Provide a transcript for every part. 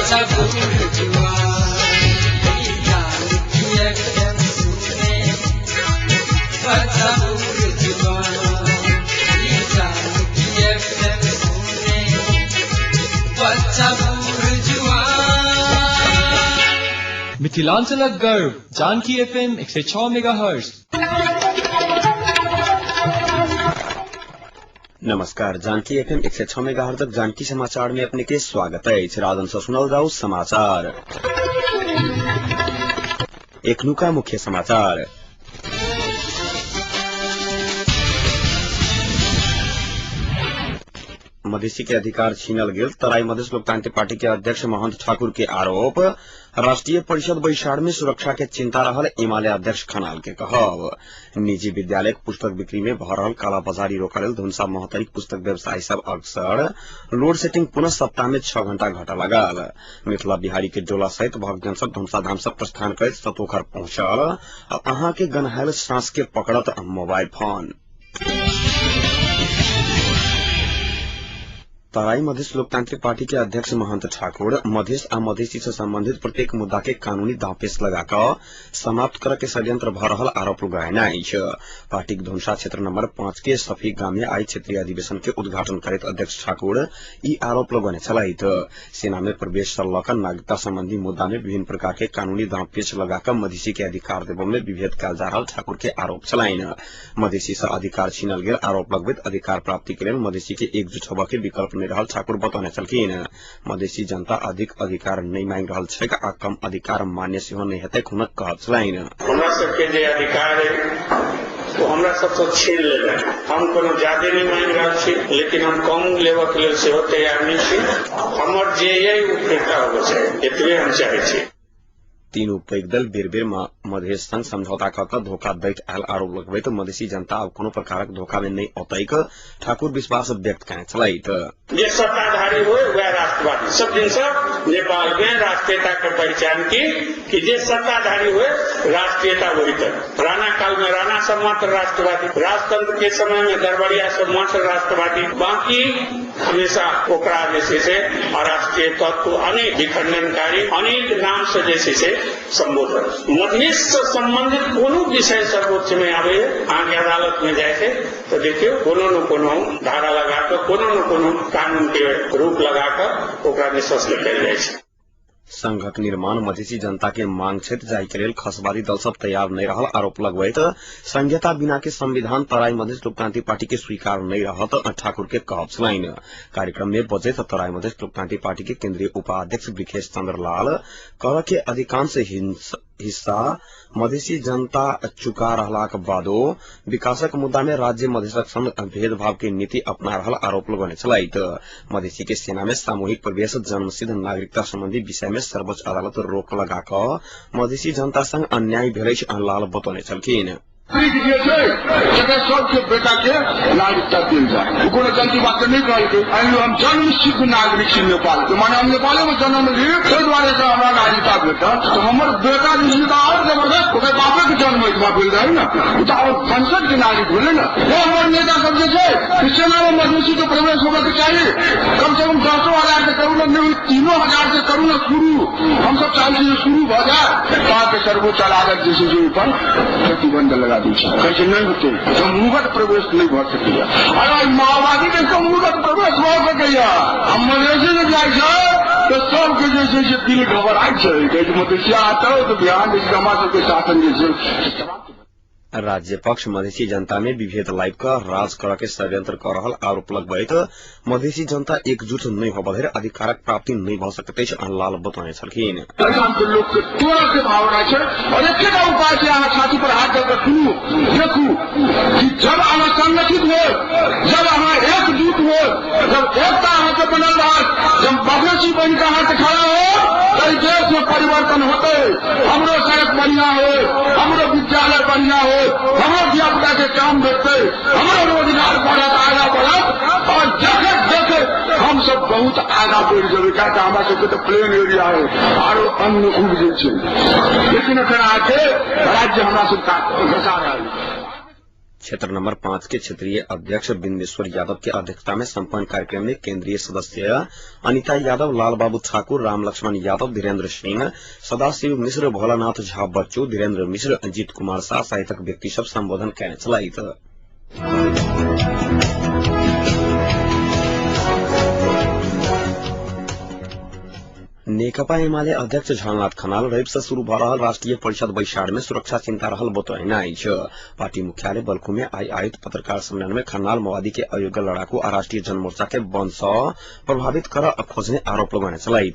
बच्चा बूढ़ जुआन, ई जानकी एफएम सुने बच्चा बूढ़ जुआन, ई जानकी एफएम सुने बच्चा बूढ़ जुआन। मिथिलांचलक गर्व जानकी एफएम 106 मेगाहर्ट्ज। नमस्कार, जानकी एफएम 106 मेगाहर्जक जानकी समाचार में अपने के स्वागत अछि। राजन से सुनल जाऊ समाचार। एखनुका मुख्य समाचार। मधेसी के अधिकार छीनल गेल तराई मधेश लोकतांत्रिक पार्टी के अध्यक्ष महंत ठाकुर के आरोप। राष्ट्रीय परिषद बैसार में सुरक्षा के चिंता रहल एमाले अध्यक्ष खनाल के कहब। निजी विद्यालय पुस्तक बिक्री में भऽ रहल कालाबाजारी रोकऽ लेल धुनसा महोत्तरीक पुस्तक व्यवसायी सब अक्सर लोड सेटिंग पुनः सप्ताह में 6 घंटा घटऽ लागल। मिथिला बिहारी के डोला सहित भक्तजन सब धुनसा धाम से प्रस्थान करैत सतोखर पहुंचल। आ अहाँ के गन्हायल सांस के पकड़त मोबाइल फोन। तराई मधेश लोकतांत्रिक पार्टी के अध्यक्ष महंत ठाकुर मधेश आ मधेसी से संबंधित प्रत्येक मुद्दा के कानूनी दांवपेच लगा कऽ समाप्त करऽ के षड्यंत्र भऽ रहल आरोप लगेने अछि। पार्टीक धुनसा क्षेत्र नंबर 5 के सफी गाम में आई क्षेत्रीय अधिवेशन के उद्घाटन करैत अध्यक्ष ठाकुर ई आरोप लगौने छलथि। सेना में प्रवेश सँ लऽ कऽ नागरिकता संबंधी मुद्दा में विभिन्न प्रकार के कानूनी दांवपेच लगा कऽ मधेसी के अधिकार देबऽ में विभेद कयल जा रहल ठाकुर के आरोप छलनि। मधेसी सँ अधिकार छीनल गेल आरोप लगबैत अधिकार प्राप्ति के लेल मधेसी के एकजुट होबऽ के विकल्प नहि रहल ठाकुर बतौने छलखिन। मधेसी जनता अधिक अधिकार नहि मांगि रहल छैक आ कम अधिकार मान्य सेहो नहि हेतैक हुनक कहब छलनि। हमरा सबके जे अधिकार अइ ओ हमरा सबसँ छीन लेलनि। हम कोनो जादे नहि मांगि रहल छी, लेकिन हम कम लेबऽके लेल सेहो तैयार नहि छी। हमर जे अइ ओ फिर्ता होबऽ चाही, एतबे हम चाहै छी। तीनू पैघ दल बेर-बेर मधेश संग समझौता कऽ कऽ धोखा दैत आयल आरोप लगबैत मधेसी जनता आब कोनो प्रकारक धोखा मे नहि औतैक ठाकुर विश्वास व्यक्त कयने छलथि। जे सत्ताधारी होय वएह राष्ट्रवादी। सब दिन सँ नेपाल मे राष्ट्रीयता के पहचान की कि जे सत्ताधारी होय राष्ट्रीयता वही तक। राणा काल में राणा सब मात्र राष्ट्रवादी, राजतंत्र के समय में दरबारिया सब मात्र राष्ट्रवादी, बाकी हमेशा ओकरा जे छै से अराष्ट्रीय तत्व, अनेक विखंडनकारी, अनेक नाम से जे छै से संबोधन। मधेश से संबंधित कोनो विषय सर्वोच्च में आबैए, अहाँके अदालत में जाइ छै तऽ देखियौ कोनो न कोनो धारा लगा कऽ, कोनो न कोनो कानून के रूप लगा कऽ ओकरा निःशस्त्र कयल जाइ छै। संघक निर्माण मधेसी जनता के मांग छथि, जाहि के लेल खसवादी दल सब तैयार नहि रहल आरोप लगबैत संघीयता बिना के संविधान तराई मधेश लोकतांत्रिक पार्टी के स्वीकार नहि रहत ठाकुर के कहब छलनि। कार्यक्रम में बजैत तराई मधेश लोकतांत्रिक पार्टी के केंद्रीय उपाध्यक्ष वृखेश चंद्र लाल कर के अधिकांश हिस्सा मधेसी जनता चुका रहलाक बादो विकासक मुद्दा में राज्य मधेशक संग भेदभाव के नीति अपना रहल आरोप लगौने छलथि। मधेसी के सेना में सामूहिक प्रवेश, जन्मसिद्ध नागरिकता संबंधी विषय में सर्वोच्च अदालत रोक लगा कऽ मधेसी जनता संग अन्याय भेल अछि लाल बतौने छलखिन। नागरिक जे छै तकर सबके बेटा के नागरिकता देल जाय। ओ कोनो गलती बात तऽ नहि कहलकै। आनि लियौ हम जन्मसिद्ध नागरिक छी नेपाल के, माने हम नेपाले मे जन्म ली, ताहि दुआरे से हमरा नागरिकता भेटल। तऽ हमर बेटा जे छै तऽ आओर जबरदस्त, ओकर बापे के जन्म एहिठमा भेल रहै ने, ओ तऽ आओर वंशज के नागरिक भेलै ने। ओ हमर नेता सब जे छै से सेना मे मधेसी के प्रवेश होबऽ के चाही, कम से कम 10,000 से करू ने, नहि 3,000 से करू ने शुरू। हमसब चाहै छी जे शुरू भऽ जाय। अहाँके सर्वोच्च अदालत जे छै से ओहिपर प्रतिबंध लगा दै छै, कहै छै नहि होतै, समूहगत प्रवेश नहि भऽ सकैया। अरे माओवादी के समूहगत प्रवेश भऽ सकैया, आ मधेसी जे जाइ छै तऽ सबके जे छै से दिल घबराइ छै, कहै छै मधेसिया आतौ तऽ बिहार जे छै हमरा सबके शासन जे छै से समाप्त भऽ। राज्य पक्ष मधेसी जनता में विभेद लाबि कऽ राज करऽ के षड्यंत्र कऽ रहल आरोप लगबैत मधेसी जनता एकजुट नहि होबऽ धरि अधिकारक प्राप्ति नहि भऽ सकैत अछि लाल बतौने छलखिन। एहिठाम के लोक के तोड़ऽ के भावना छै और एकेटा उपाय छै, अहाँ छाती पर हाथ दऽ कऽ सुनू, देखू कि जब अहाँ संगठित हो, जब अहाँ एकजुट हो, जब एकता अहाँके बनल रहत, जब मधेसी बनि कऽ अहाँके खड़ा हो, तऽ एहि देश में परिवर्तन होतै। हमरो सड़क बढ़िया हो, हमरो विद्यालय बढ़िया हो, हमरो धिया पुता के काम भेटतै, हमरो रोजगार बढ़त, आगाँ बढ़त और देखैत देखैत हम सब बहुत आगाँ बढ़ि जेबै। किया तऽ हमरा सबके तऽ प्लेन एरिया है, आरो अन्न उपजै छै, लेकिन एखन अहाँके राज्य हमरा सब घसा रहल है। क्षेत्र नंबर 5 के क्षेत्रीय अध्यक्ष बिंदेश्वर यादव के अध्यक्षता में संपन्न कार्यक्रम में केंद्रीय सदस्य अनिता यादव, लाल बाबू ठाकुर, राम लक्ष्मण यादव, धीरेन्द्र सिंह, सदाशिव मिश्र, भोलानाथ झा बच्चू, धीरेन्द्र मिश्र, अजीत कुमार शाह सहितक व्यक्ति सब संबोधन कयने छलथि। नेकपा एमाले अध्यक्ष झलनाथ खनाल रवि से शुरू भ रहल राष्ट्रीय परिषद बैसार में सुरक्षा चिंता रहल बतौने अछि। पार्टी मुख्यालय बल्खू में आई आयोजित पत्रकार सम्मेलन में खनाल माओवादी के अयोग्य लड़ाकू आ राष्ट्रीय जनमोर्चा के बंद सँ प्रभावित कर खोजने आरोप लगौने छलथि।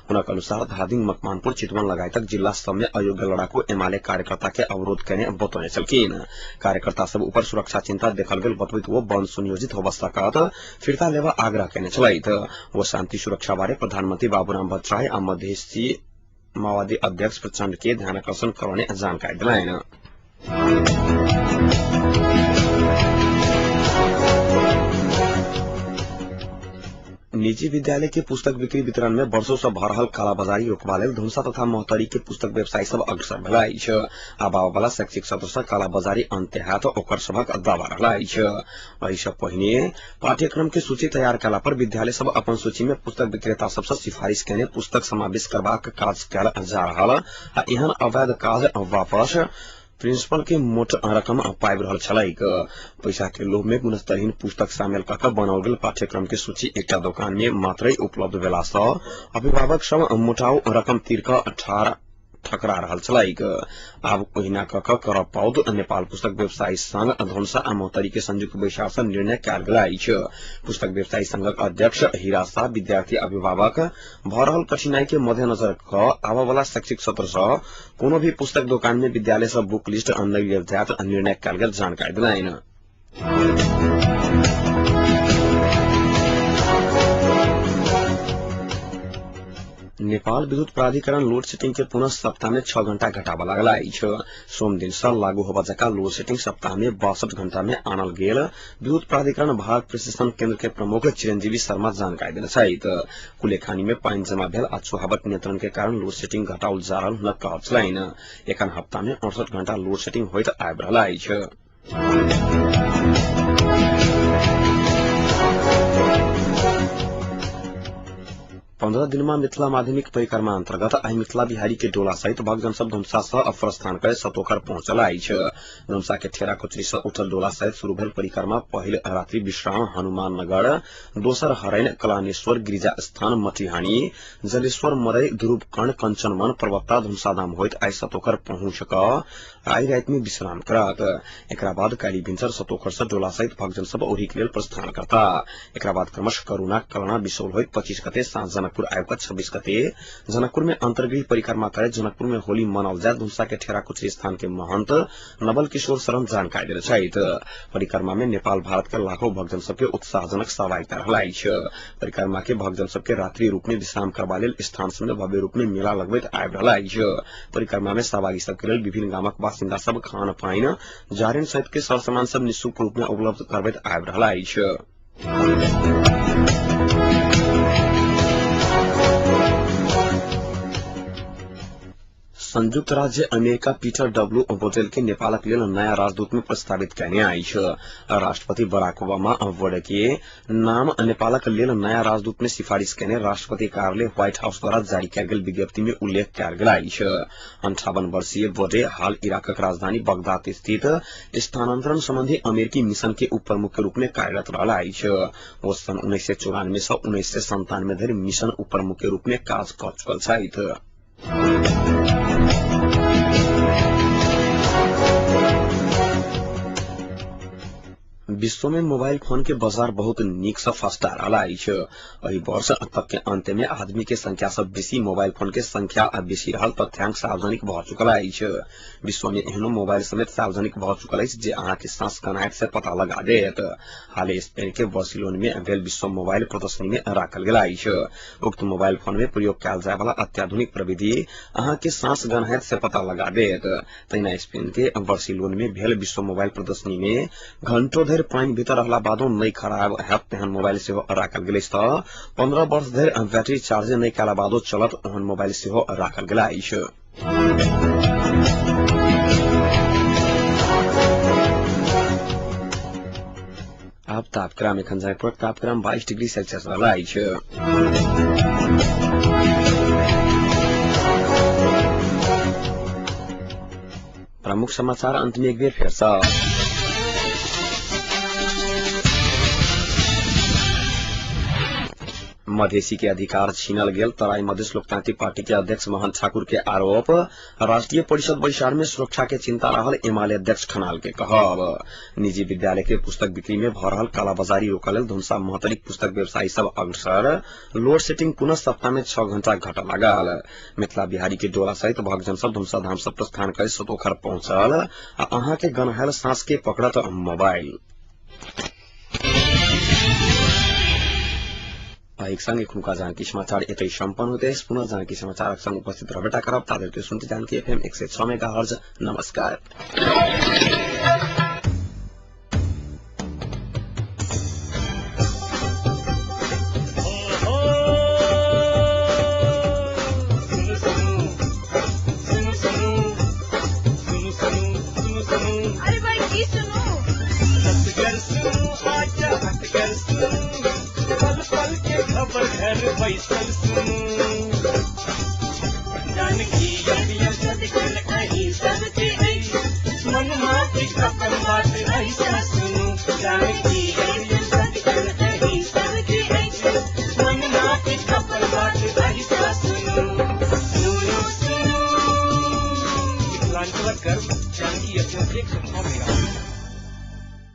हुनक अनुसार धादिङ, मकवानपुर, चितवन लगायतक जिला सब में अयोग्य लड़ाकू एमाले कार्यकर्ता के अवरोध कयने बतौने छलखिन। कार्यकर्ता सब ऊपर सुरक्षा चिंता देखल गेल बतबैत वो बंद सुनियोजित होब सकत फिर्ता लेवा आग्रह कयने छलथि। वो शांति सुरक्षा बारे प्रधानमंत्री बाबूराम भट्टराई आ मधेसी माओवादी अध्यक्ष प्रचण्ड के ध्यानाकर्षण करने जानकारी दिलाइन। निजी विद्यालय के पुस्तक बिक्री वितरण में वर्षों से भ रहल कालाबाजारी रोकबा लेल धनुषा तथा महोत्तरी के पुस्तक व्यवसायी सब अग्रसर भेल अछि। आबय वाला शैक्षिक सत्र से कालाबाजारी अंत्य हैत ओकर सभक दावा रहल अछि। एहि से पहिने पाठ्यक्रम के सूची तैयार कयला पर विद्यालय सब अपन सूची में पुस्तक विक्रेता सब से सिफारिश कयने पुस्तक समावेश करबाक काज कयल जा रहल आ एहन अवैध काज वापस प्रिंसिपल के मोट रकम पाबि रहल छलैक। पैसा के लोभ में गुणस्तरहीन पुस्तक शामिल क के बनाओल गेल पाठ्यक्रम के सूची एकटा दोकान में मात्रै उपलब्ध भेला सँ अभिभावक सब मोटाउ रकम तीर क ठकरा रहल छलैक। आब ओहिना क के करब पाओत नेपाल पुस्तक व्यवसायी संघ धनुषा आ महोत्तरी के संयुक्त बैसार सँ निर्णय कयल गेल अछि। पुस्तक व्यवसायी संघक अध्यक्ष हीरा शाह विद्यार्थी अभिभावक भ रहल कठिनाई के मध्यनजर क आबय वाला शैक्षिक सत्र सँ कोनो भी पुस्तक दोकान में विद्यालय सँ बुक लिस्ट नहि लेल जायत निर्णय कयल गेल जानकारी देलनि। नेपाल विद्युत प्राधिकरण लोड सेटिंग के पुनः सप्ताह में 6 घंटा घटाबऽ लागल अछि। सोम दिन से लागू होबऽ जका लोड सेटिंग सप्ताह में 62 घंटा में आनल गेल विद्युत प्राधिकरण भार प्रशिक्षण केंद्र के प्रमुख चिरंजीवी शर्मा जानकारी देने छथि। कुलेखानी में पानि जमा भेल आ चुहावट नियंत्रण के कारण लोड सेटिंग घटाओल जा रहल हुनक कहब छलनि। एखन हप्ता में 68 घंटा लोड सेटिंग होइत आबि रहल अछि। 15 दिनमा मिथिला माध्यमिक परिक्रमा अंतर्गत आई मिथिला बिहारी के डोला सहित भक्तजन सब धनुषा सँ प्रस्थान कर सतोखर पहुंचल अछि। धनुषा के ठेरा कोचरी सँ उठल डोला सहित शुरू भेल परिक्रमा पहिल रात्रि विश्राम हनुमान नगर, दोसर हरैन, कलानेश्वर, गिरिजा स्थान, मटिहानी, जलेश्वर, मरई, ध्रुवकर्ण, कंचनवन, पर्वता, धनुषाधाम होइत आई सतोखर पहुंच क आई राति में विश्राम करत। एकरा बाद काल्हि भिनसर सतोखर सँ डोला सहित भक्तजन सब ओही के लेल प्रस्थान करता। एकरा बाद क्रमश करुणा, कलना, बिसौल होइत 25 गते साँझ जनकपुर आयोग 26 गते जनकपुर में अंतर्गृह परिक्रमा करे जनकपुर में होली मनाओल जायत धनुषा के ठेरा कुचरी स्थान के महंत नवल किशोर शरण जानकारी देने छथि। परिक्रमा में नेपाल भारत के लाखों भक्तजन सबके उत्साहजनक सहभागिता रहल अछि। परिक्रमा के भक्तजन सबके रात्रि रूप में विश्राम करबा लेल स्थान सब में भव्य रूप में मेला लगबैत आबि रहल अछि। परिक्रमा में सहभागी सबके लेल विभिन्न गामक बासिन्दा सब खान पाइन जारेन सहित के सरसामान सब निःशुल्क रूप में उपलब्ध करबैत आबि रहल अछि। संयुक्त राज्य अमेरिका पीटर डब्ल्यू बोटेल के नेपालक लेल नया राजदूत में प्रस्तावित कयने अछि। राष्ट्रपति बराक ओबामा बोडे के नाम नेपालक लेल नया राजदूत में सिफारिश कयने राष्ट्रपति कार्यालय व्हाइट हाउस द्वारा जारी कयल गेल विज्ञप्ति में उल्लेख कयल गेल अछि। 58 वर्षीय बोडे हाल इराकक राजधानी बगदाद स्थित स्थानांतरण संबंधी अमेरिकी मिशन के उप प्रमुख के रूप में कार्यरत रहल अछि। ओ सन् 1994 सँ 1997 धरि मिशन उप प्रमुख के रूप में काज कऽ चुकल छथि। विश्व में मोबाइल फोन के बाजार बहुत नीक से फस्टा रहल अछि। एहि वर्ष तक के अंत में आदमी के संख्या से बेसी मोबाइल फोन के संख्या बेसी रहल तथ्यांक सार्वजनिक भ चुकल अछि। विश्व में एहनो मोबाइल समेत सार्वजनिक भ चुकल अछि जे अहाँ के सांस कनाइत से पता लगा देत। हाल स्पेन के बार्सिलोना में भेल विश्व मोबाइल प्रदर्शनी में राखल गेल अछि। उक्त मोबाइल फोन में प्रयोग कयल जाय वाला अत्याधुनिक प्रविधि अहाँ के सांस गनाइत से पता लगा देत। तहिना स्पेन के बार्सिलोना में भेल विश्व मोबाइल प्रदर्शनी में घंटों धरि पानि भीतर रहला बादो नहि खराब हैत तेहन मोबाइल सेहो राखल गेल अछि त 15 वर्ष धरि बैटरी चार्ज नहि कयला बादो चलत ओहन मोबाइल सेहो राखल गेल अछि। आब तापक्रम। एखन जनकपुरक तापक्रम 22 डिग्री सेल्सियस रहल अछि। प्रमुख समाचार अंत में एक बेर फेर सँ। मधेसी के अधिकार छीनल गेल तराई मधेश लोकतांत्रिक पार्टी के अध्यक्ष मोहन ठाकुर के आरोप। राष्ट्रीय परिषद बैसार में सुरक्षा के चिंता रहल एमाले अध्यक्ष खनाल के कहब। निजी विद्यालय के पुस्तक बिक्री में भ रहल कालाबाजारी रोकल लेल धुनसा महोत्तरीक पुस्तक व्यवसायी सब अग्रसर। लोड सेटिंग पुनः सप्ताह में 6 घंटा घट लागल। मिथिला बिहारी के डोला सहित भक्तजन सब धुनसा धाम से प्रस्थान कर सतोखर पहुंचल। आ अहाँ के गनहल सांस के पकड़त मोबाइल। एक संग एखुनका जानकी समाचार एतै सम्पन्न होते। पुनः जानकी समाचारक संग उपस्थित रहबेटा करब। ताधरि सुनते जानकी एफएम 106 मेगाहर्ज। नमस्कार। अरे भाई की सुनू? खबर घर बैसल सुनू, जानकी सबके मनमा की खबर बात ऐसा सुनू, जानकी सबके मनमा की खबर बात ऐसा सुनू, सुनू सुनू। मिथिलांचलक गर्व जानकी एफएम 106 मेगा।